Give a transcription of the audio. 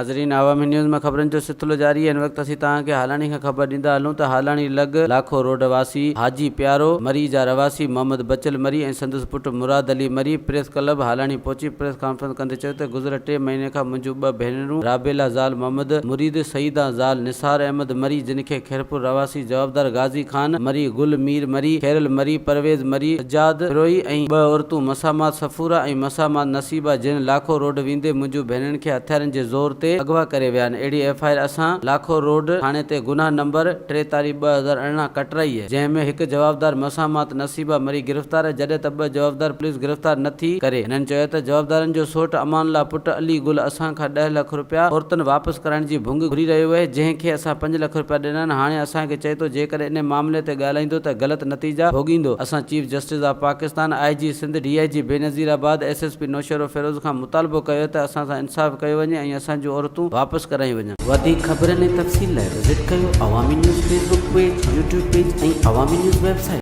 ناظرين عوامي نيوز ۾ خبرن جو سلسلو جاري آهي هن وقت اسين توهان کي هالاڻي کان خبر ڏيندا هلون ته هالاڻي لڳ لاکو روڊ واسي حاجي پيارو مري جا رهواسي محمد بچل مري ۽ سندس پٽ مراد علي مري پريس ڪلب هالاڻي پهچي پريس ڪانفرنس ڪندي چيو ته گذريل ٽي مهيني کان منهنجون ٻه ڀينرون رابيلا زال محمد مريد سعيده زال نثار احمد مري جن کي خيرپور رهواسي جوابدار غازي خان مري، گل مير مري، خيرل مري، پرويز مري، سجاد بروهي ۽ ٻه عورتون مسامات صفورا ۽ مسامات نصيبه جن لاکو روڊ ويندي منهنجون ڀينرن کي هٿيارن جي زور تي اغوا ڪري ويا آهن اهڙي ايف I R اسان لاکو روڊ ٿاڻي تي گناهه نمبر 43 2018 ڪٽرائي جنهن ۾ هڪ جوابدار مسامات نصيبه مري گرفتار آهي جڏهن ته ٻه جوابدار پوليس گرفتار نه ٿي ڪري. هنن چيو ته جوابدارن جو سوٽ امان الله پٽ علي گل اسان کان ڏهه لک رپيا عورتن واپس ڪرائڻ جي ڀنگ گهري رهيو اهي جنهن کي اسان پنج لک رپيا ڏنا آهن هاڻي اسان کي چئي ٿو جيڪڏهن انهي معاملي تي ڳالهائيندو ته غلط نتيجا ڀوڳيندو اسان chief justice of Pakistan, I G Sindh, D I G Benazirabad, S S P Naushahro Feroze کان مطالبو ڪيو ته اسان سان انصاف ڪيو وڃي ۽ اسان جون عورتون واپس ڪرايون وڃن. وڌيڪ خبرن ۽ تفصيل لاء وزٽ ڪيو Awami news Facebook page, YouTube page ۽ Awami news website.